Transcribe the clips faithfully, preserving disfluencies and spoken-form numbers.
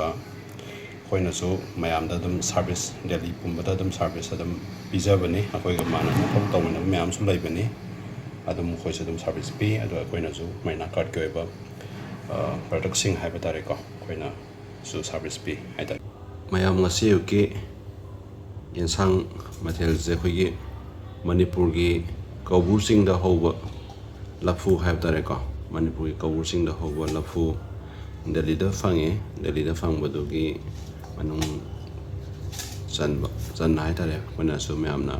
ꯑꯩꯈꯣꯏꯅꯁꯨ ꯃꯌꯥꯝꯗ ꯑꯗꯨꯝ ꯁꯥꯔꯚꯤꯁ, ꯗꯦꯜꯂꯤ ꯄꯨꯝꯕꯗ ꯑꯗꯨꯝ ꯁꯥꯔꯚꯤꯁ ꯑꯗꯨꯝ ꯄꯤꯖꯕꯅꯤ꯫ ꯑꯩꯈꯣꯏꯒ ꯃꯥꯟꯅꯅ ꯊꯕꯛ ꯇꯧꯃꯤꯟꯅꯕ ꯃꯌꯥꯝꯁꯨ ꯂꯩꯕꯅꯤ꯫ ꯑꯗꯨꯝ ꯃꯈꯣꯏꯁꯨ ꯑꯗꯨꯝ ꯁꯥꯔꯚꯤꯁ ꯄꯤ꯫ ꯑꯗꯣ ꯑꯩꯈꯣꯏꯅꯁꯨ ꯃꯩꯅꯥ ꯀꯥꯔꯠꯀꯤ ꯑꯣꯏꯕ, ꯑ, ꯄ꯭ꯔꯗꯛꯁꯤꯡ ꯍꯥꯏꯕ ꯇꯥꯔꯦꯀꯣ, ꯑꯩꯈꯣꯏꯅꯁꯨ ꯁꯥꯔꯚꯤꯁ ꯄꯤ ꯍꯥꯏ ꯇꯥꯔꯦ꯫ ꯃꯌꯥꯝ, ꯉꯁꯤ ꯑꯌꯨꯛꯀꯤ ꯌꯦꯟꯁꯥꯡ ꯃꯊꯦꯜꯁꯦ ꯑꯩꯈꯣꯏꯒꯤ ꯃꯅꯤꯄꯨꯔꯒꯤ ꯀꯧꯕ꯭ꯔꯨ ꯆꯤꯡꯗ ꯍꯧꯕ ꯂꯐꯨ ꯍꯥꯏꯕ ꯇꯥꯔꯦꯀꯣ, ꯃꯅꯤꯄꯨꯔꯒꯤ ꯀꯧꯕ꯭ꯔꯨ ꯆꯤꯡꯗ ꯍꯧꯕ ꯂꯐꯨ ꯗꯦꯜꯂꯤꯗ ꯐꯪꯉꯦ꯫ ꯗꯦꯜꯂꯤꯗ ꯐꯪꯕꯗꯨꯒꯤ ꯃꯅꯨꯡ ꯆꯟꯕ, ꯆꯟꯕ ꯍꯥꯏ ꯇꯥꯔꯦ꯫ ꯑꯩꯈꯣꯏꯅꯁꯨ ꯃꯌꯥꯝꯅ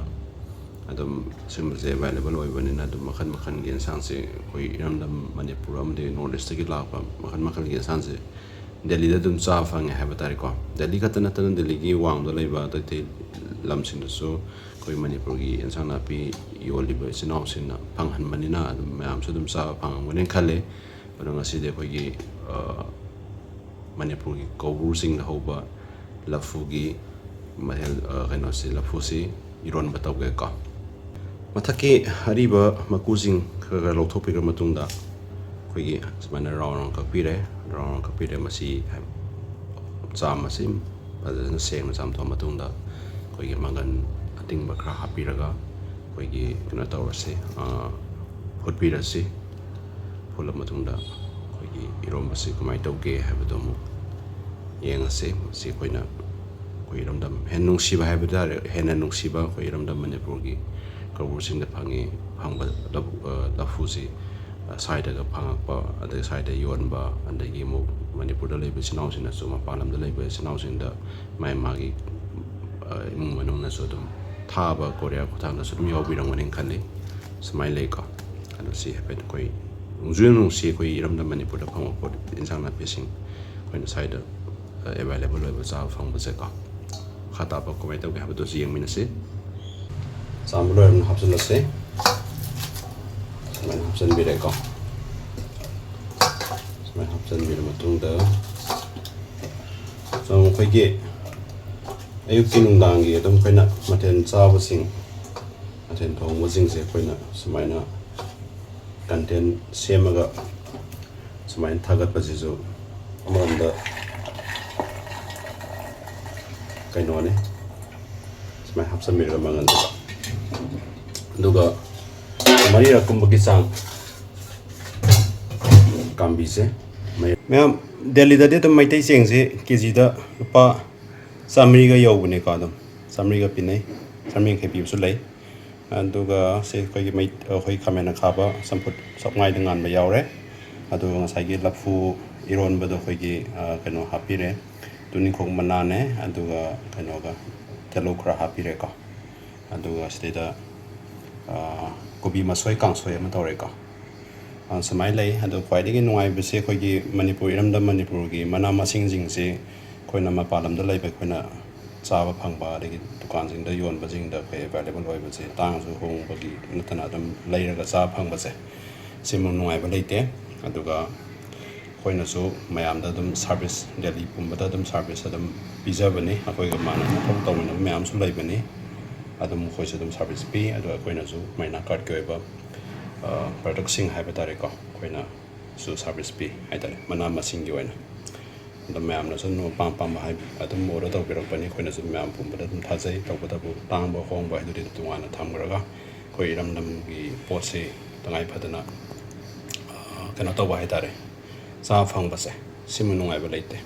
ꯑꯗꯨꯝ ꯁꯤꯒꯨꯝꯕꯁꯦ ꯑꯦꯕꯥꯏꯂꯦꯕꯜ ꯑꯣꯏꯕꯅꯤꯅ ꯑꯗꯨꯝ ꯃꯈꯜ ꯃꯈꯜꯒꯤ ꯌꯦꯟꯁꯥꯡꯁꯦ ꯑꯩꯈꯣꯏ ꯏꯔꯝꯗꯝ ꯃꯅꯤꯄꯨꯔ ꯑꯃꯗꯤ ꯅꯣꯔꯠ ꯏꯁꯇꯒꯤ ꯂꯥꯛꯄ ꯃꯈꯜ ꯃꯈꯜꯒꯤ ꯌꯦꯟꯁꯥꯡꯁꯦ ꯗꯦꯜꯂꯤꯗ ꯑꯗꯨꯝ ꯆꯥꯕ ꯐꯪꯉꯦ ꯍꯥꯏꯕ ꯇꯥꯔꯦꯀꯣ꯫ ꯗꯦꯜꯂꯤ ꯈꯛꯇ ꯅꯠꯇꯅ ꯗꯦꯜꯂꯤꯒꯤ ꯋꯥꯡꯃꯗ ꯂꯩꯕ ꯑꯇꯩ ꯑꯇꯩ ꯂꯝꯁꯤꯡꯗꯁꯨ ꯑꯩꯈꯣꯏ ꯃꯅꯤꯄꯨꯔꯒꯤ ꯌꯦꯟꯁꯥꯡ ꯅꯥꯄꯤ ꯌꯣꯜꯂꯤꯕ ꯏꯆꯤꯜ ꯏꯅꯥꯎꯁꯤꯡꯅ ꯐꯪꯍꯟꯕꯅꯤꯅ ꯑꯗꯨꯝ ꯃꯌꯥꯝꯁꯨ ꯑꯗꯨꯝ ꯆꯥꯕ ꯐꯪꯉꯝꯒꯅꯤ ꯈꯜꯂꯤ꯫ ꯑꯗꯣ ꯉꯁꯤꯗꯤ ꯑꯩꯈꯣꯏꯒꯤ, ꯑ, ꯃꯅꯤꯄꯨꯔꯒꯤ ꯀꯧꯕ꯭ꯔꯨ ꯆꯤꯡꯗ ꯍꯧꯕ ꯂꯐꯨꯒꯤ ꯃꯊꯦꯜ, ꯑ, ꯀꯩꯅꯣꯁꯤ, ꯂꯐꯨꯁꯤ ꯏꯔꯣꯟꯕ ꯇꯧꯒꯦꯀꯣ꯫ ꯃꯊꯛꯀꯤ ꯑꯔꯤꯕ ꯃꯀꯨꯁꯤꯡ ꯈꯔ ꯈꯔ ꯂꯧꯊꯣꯛꯄꯤꯈ꯭ꯔ ꯃꯇꯨꯡꯗ, ꯑꯩꯈꯣꯏꯒꯤ ꯁꯨꯃꯥꯏꯅ ꯔꯥꯎꯟ ꯔꯥꯎꯟ ꯀꯛꯄꯤꯔꯦ꯫ ꯔꯥꯎꯟ ꯔꯥꯎꯟ ꯀꯛꯄꯤꯔꯦ꯫ ꯃꯁꯤ ꯆꯥꯝꯃꯁꯤ ꯐꯖꯅ ꯁꯦꯡꯅ ꯆꯥꯝꯊꯣꯛꯑ ꯃꯇꯨꯡꯗ, ꯑꯩꯈꯣꯏꯒꯤ ꯃꯪꯒꯟ ꯑꯇꯤꯡꯕ ꯈꯔ ꯍꯥꯞꯄꯤꯔꯒ, ꯑꯩꯈꯣꯏꯒꯤ ꯀꯩꯅꯣ ꯇꯧꯔꯁꯤ, ꯑ, ꯐꯨꯠꯄꯤꯔꯁꯤ꯫ ꯐꯨꯠꯂ ꯃꯇꯨꯡꯗ ꯑꯩꯈꯣꯏꯒꯤ ꯏꯔꯣꯝꯕꯁꯤ ꯀꯃꯥꯏꯅ ꯇꯧꯒꯦ ꯍꯥꯏꯕꯗꯣ ꯑꯃꯨꯛ ꯌꯦꯡꯉꯁꯤ꯫ ꯃꯁꯤ ꯑꯩꯈꯣꯏꯅ, ꯑꯩꯈꯣꯏ ꯏꯔꯝꯗꯝ ꯍꯦꯟꯅ ꯅꯨꯡꯁꯤꯕ ꯍꯥꯏꯕ ꯇꯥꯔꯦ, ꯍꯦꯟꯅ ꯅꯨꯡꯁꯤꯕ ꯑꯩꯈꯣꯏ ꯏꯔꯝꯗꯝ ꯃꯅꯤꯄꯨꯔꯒꯤ ꯀꯧꯕ꯭ꯔꯨ ꯆꯤꯡꯗ ꯐꯪꯉꯤ, ꯐꯪꯕ ꯂꯐꯨ-, ꯑ, ꯂꯐꯨꯁꯤ, ꯑ, ꯁ꯭ꯋꯥꯏꯗꯒ ꯐꯪꯉꯛꯄ, ꯑꯗꯩ ꯁ꯭ꯋꯥꯏꯗ ꯌꯣꯟꯕ, ꯑꯗꯒꯤ ꯑꯃꯨꯛ ꯃꯅꯤꯄꯨꯔꯗ ꯂꯩꯕ ꯏꯆꯤꯜ ꯏꯅꯥꯎꯁꯤꯡꯅꯁꯨ, ꯃꯄꯥꯟ ꯂꯝꯗ ꯂꯩꯕ ꯏꯆꯤꯜ ꯏꯅꯥꯎꯁꯤꯡꯗ ꯃꯥꯒꯤ, ꯃꯥꯒꯤ, ꯑ, ꯏꯃꯨꯡ ꯃꯅꯨꯡꯅꯁꯨ ꯑꯗꯨꯝ ꯊꯥꯕ ꯀꯣꯔꯤꯌꯔ ꯈꯨꯠꯊꯥꯡꯗꯁꯨ ꯑꯗꯨꯝ ꯌꯥꯎꯕꯤꯔꯝꯒꯅꯤ ꯈꯜꯂꯤ꯫ ꯁꯨꯃꯥꯏꯅ ꯂꯩꯀꯣ꯫ ꯑꯗꯣ ꯁꯤ ꯍꯥꯏꯐꯦꯠ ꯑꯩꯈꯣꯏ ꯅꯨꯡꯁꯨ ꯌꯥꯝ ꯅꯨꯡꯁꯤ, ꯑꯩꯈꯣꯏ ꯏꯔꯝꯗꯝ ꯃꯅꯤꯄꯨꯔꯗ ꯐꯪꯕ ꯄꯣꯠ, ꯏꯟꯁꯥꯡ ꯅꯥꯄꯤꯁꯤꯡ ꯑꯩꯈꯣꯏꯅ ꯁ꯭ꯋꯥꯏꯗ, ꯑ, ꯑꯦꯕꯥꯏꯂꯦꯕꯜ ꯑꯣꯏꯕ ꯆꯥꯕ ꯐꯪꯕꯁꯦꯀꯣ꯫ ꯃꯈꯥ ꯇꯥꯕ ꯀꯃꯥꯏꯅ ꯇꯧꯒꯦ ꯍꯥꯏꯕꯗꯨꯁꯨ ꯌꯦꯡꯃꯤꯟꯅꯁꯤ꯫ ꯆꯥꯝꯕ ꯂꯣꯏꯔꯕꯅꯤꯅ ꯍꯥꯞꯆꯤꯜꯂꯁꯦ꯫ ꯁꯨꯃꯥꯏꯅ ꯍꯥꯞꯆꯤꯟꯕꯤꯔꯦꯀꯣ꯫ ꯁꯨꯃꯥꯏꯅ ꯍꯥꯞꯆꯤꯟꯕꯤꯔ ꯃꯇꯨꯡꯗ, ꯁꯨꯝ ꯑꯩꯈꯣꯏꯒꯤ ꯑꯌꯨꯛꯀꯤ ꯅꯨꯡꯗꯥꯡꯒꯤ ꯑꯗꯨꯝ ꯑꯩꯈꯣꯏꯅ ꯃꯊꯦꯜ ꯆꯥꯕꯁꯤꯡ, ꯃꯊꯦꯜ ꯊꯣꯡꯕꯁꯤꯡꯁꯦ ꯑꯩꯈꯣꯏꯅ ꯁꯨꯃꯥꯏꯅ ꯀꯟꯇꯦꯟ ꯁꯦꯝꯃꯒ ꯁꯨꯃꯥꯏꯅ ꯊꯥꯒꯠꯄꯁꯤꯁꯨ ꯑꯃꯔꯣꯝꯗ ꯀꯩꯅꯣꯅꯦ, ꯁꯨꯃꯥꯏꯅ ꯍꯥꯞꯆꯤꯟꯕꯤꯔꯒ ꯃꯪꯒꯟꯗꯨꯒ, ꯑꯗꯨꯒ ꯃꯔꯤꯔꯛ ꯀꯨꯝꯕꯒꯤ ꯆꯥꯡ ꯀꯥꯝꯕꯤꯁꯦ꯫ ꯃꯌꯥꯝ, ꯗꯦꯜꯂꯤꯗꯗꯤ ꯑꯗꯨꯝ ꯃꯩꯇꯩ ꯆꯦꯡꯁꯦ ꯀꯦ ꯖꯤꯗ ꯂꯨꯄꯥ ꯆꯥꯃꯔꯤꯒ ꯌꯧꯕꯅꯦꯀꯣ꯫ ꯑꯗꯨꯝ ꯆꯥꯃꯔꯤꯒ ꯄꯤꯅꯩ, ꯆꯥꯃꯔꯤ ꯌꯥꯡꯈꯩ ꯄꯤꯕꯁꯨ ꯂꯩ꯫ ꯑꯗꯨꯒ ꯁꯤ ꯑꯩꯈꯣꯏꯒꯤ ꯃꯩ-, ꯑꯩꯈꯣꯏ ꯈꯥꯃꯦꯟ ꯑꯈꯥꯕ ꯆꯝꯐꯨꯠ ꯆꯥꯛꯃꯥꯏꯗ ꯉꯥꯟꯕ ꯌꯥꯎꯔꯦ꯫ ꯑꯗꯨꯒ ꯉꯁꯥꯏꯒꯤ ꯂꯐꯨ ꯏꯔꯣꯟꯕꯗꯣ ꯑꯩꯈꯣꯏꯒꯤ, ꯑ, ꯀꯩꯅꯣ ꯍꯥꯞꯄꯤꯔꯦ, ꯇꯨꯅꯤꯡꯈꯣꯛ ꯃꯅꯥꯅꯦ, ꯑꯗꯨꯒ ꯀꯩꯅꯣꯒ, ꯇꯤꯜꯍꯧ ꯈꯔ ꯍꯥꯞꯄꯤꯔꯦꯀꯣ꯫ ꯑꯗꯨꯒ ꯁꯤꯗꯩꯗ, ꯑ, ꯀꯣꯕꯤ ꯃꯁꯣꯏ ꯀꯥꯡꯁꯣꯏ ꯑꯃ ꯇꯧꯔꯦꯀꯣ꯫ ꯑ, ꯁꯨꯃꯥꯏꯅ ꯂꯩ꯫ ꯑꯗꯣ ꯈ꯭ꯋꯥꯏꯗꯒꯤ ꯅꯨꯡꯉꯥꯏꯕꯁꯦ ꯑꯩꯈꯣꯏꯒꯤ ꯃꯅꯤꯄꯨꯔ, ꯏꯔꯝꯗꯝ ꯃꯅꯤꯄꯨꯔꯒꯤ ꯃꯅꯥ ꯃꯁꯤꯡꯁꯤꯡꯁꯦ ꯑꯩꯈꯣꯏꯅ ꯃꯄꯥꯟ ꯂꯝꯗ ꯂꯩꯕ ꯑꯩꯈꯣꯏꯅ ꯆꯥꯕ ꯐꯪꯕ, ꯑꯗꯒꯤ ꯗꯨꯀꯥꯟꯁꯤꯡꯗ ꯌꯣꯟꯕꯁꯤꯡꯗ ꯑꯩꯈꯣꯏ ꯑꯦꯕꯥꯏꯂꯦꯕꯜ ꯑꯣꯏꯕꯁꯦ, ꯇꯥꯡꯁꯨ ꯍꯣꯡꯕꯒꯤ ꯅꯠꯇꯅ ꯑꯗꯨꯝ ꯂꯩꯔꯒ ꯆꯥꯕ ꯐꯪꯕꯁꯦ, ꯁꯤꯃꯨꯛ ꯅꯨꯡꯉꯥꯏꯕ ꯂꯩꯇꯦ꯫ ꯑꯗꯨꯒ ꯑꯩꯈꯣꯏꯅꯁꯨ ꯃꯌꯥꯝꯗ ꯑꯗꯨꯝ ꯁꯥꯔꯚꯤꯁ, ꯗꯦꯜꯂꯤ ꯄꯨꯝꯕꯗ ꯑꯗꯨꯝ ꯁꯥꯔꯚꯤꯁ ꯑꯗꯨꯝ ꯄꯤꯖꯕꯅꯤ꯫ ꯑꯩꯈꯣꯏꯒ ꯃꯥꯟꯅꯅ ꯊꯕꯛ ꯇꯧꯃꯤꯟꯅꯕ ꯃꯌꯥꯝꯁꯨ ꯂꯩꯕꯅꯤ, ꯑꯗꯨꯝ ꯃꯈꯣꯏꯁꯨ ꯑꯗꯨꯝ ꯁꯥꯔꯚꯤꯁ ꯄꯤ꯫ ꯑꯗꯨꯒ ꯑꯩꯈꯣꯏꯅꯁꯨ ꯃꯥꯏꯅꯥ ꯀꯥꯔꯠꯀꯤ ꯑꯣꯏꯕ, ꯑ, ꯄ꯭ꯔꯗꯛꯁꯤꯡ ꯍꯥꯏꯕ ꯇꯥꯔꯦꯀꯣ, ꯑꯩꯈꯣꯏꯅꯁꯨ ꯁꯥꯔꯚꯤꯁ ꯄꯤ ꯍꯥꯏ ꯇꯥꯔꯦ, ꯃꯅꯥ ꯃꯁꯤꯡꯒꯤ ꯑꯣꯏꯅ꯫ ꯑꯗꯣ ꯃꯌꯥꯝꯅꯁꯨ ꯑꯗꯨꯝ ꯑꯄꯥꯝ ꯑꯄꯥꯝꯕ ꯍꯥꯏ-, ꯑꯗꯨꯝ ꯑꯣꯔꯗꯔ ꯇꯧꯕꯤꯔꯛꯄꯅꯤ꯫ ꯑꯩꯈꯣꯏꯅꯁꯨ ꯃꯌꯥꯝ ꯄꯨꯝꯕꯗ ꯑꯗꯨꯝ ꯊꯥꯖꯩ꯫ ꯇꯧꯕꯇꯕꯨ ꯇꯥꯡꯕ ꯍꯣꯡꯕ ꯍꯥꯏꯗꯨꯗꯤ ꯇꯣꯉꯥꯟꯅ ꯊꯝꯈ꯭ꯔꯒ, ꯑꯩꯈꯣꯏ ꯏꯔꯝꯗꯝꯒꯤ ꯄꯣꯠꯁꯤ ꯇꯉꯥꯏ ꯐꯗꯅ, ꯑ, ꯀꯩꯅꯣ ꯇꯧꯕ ꯍꯥꯏ ꯇꯥꯔꯦ, ꯆꯥꯕ ꯐꯪꯕꯁꯦ, ꯁꯤꯃꯨꯛ ꯅꯨꯡꯉꯥꯏꯕ ꯂꯩꯇꯦ꯫